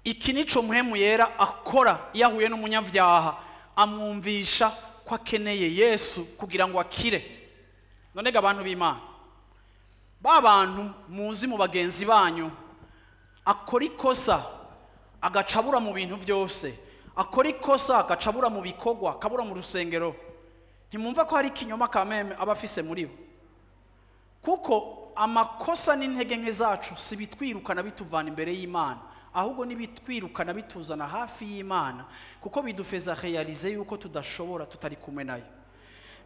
Iki nico Mpwemu Yera akora iyo ahuye n'umunyabyaha, amwumvisha ko akeneye Yesu kugira ngo akire. None ga abantu b'Imana, ba bantu muzi mu bagenzi banyu, akora ikosa agacabura mu bintu byose, akora ikosa agacabura mu bikorwa, akabura mu rusengero, ntimwumva ko hari ikinyoma kameme aba afise muri bo? Kuko amakosa n'intege nke zacu si bitwirukana bituvana imbere y'Imana, ahubwo nibitwirukana bituzana hafi y'Imana, kuko bidufeza realize yuko tudashobora tutari kumwe nayo.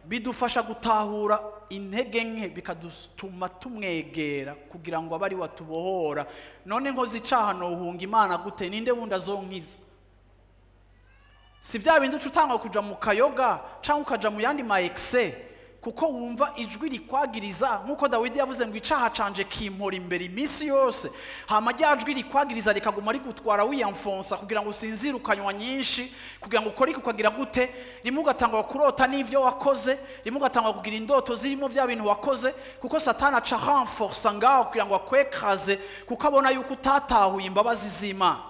Bidufasha gutahura intege nke, bikadutuma tumwegera kugira ngo abari watubohora. None nkoze icaha nohunga Imana gute? Ninde wundi azonkiza? Si bya bindi uca utanga kuja mu kayoga canke ukaja mu yandi ma excès, kuko wumva ijwi rikwagiriza, nkuko Dawidi yavuze ngo icaha canje kimpora imbere iminsi yose. Hama rya jwi rikwagiriza rikaguma rigutwara wiyamfonsa kugira ngo usinzire ukanywa nyinshi, kugira ngo ukore ukagira gute, rimwe ugatangwa kurota n'ivyo wakoze, rimwe ugatangwa kugira indoto zirimo bya bintu wakoze, kuko Satani aca renforsa ngaho kugira ngo akwekraze, kuko abona yuko utatahuye imbabazi z'Imana.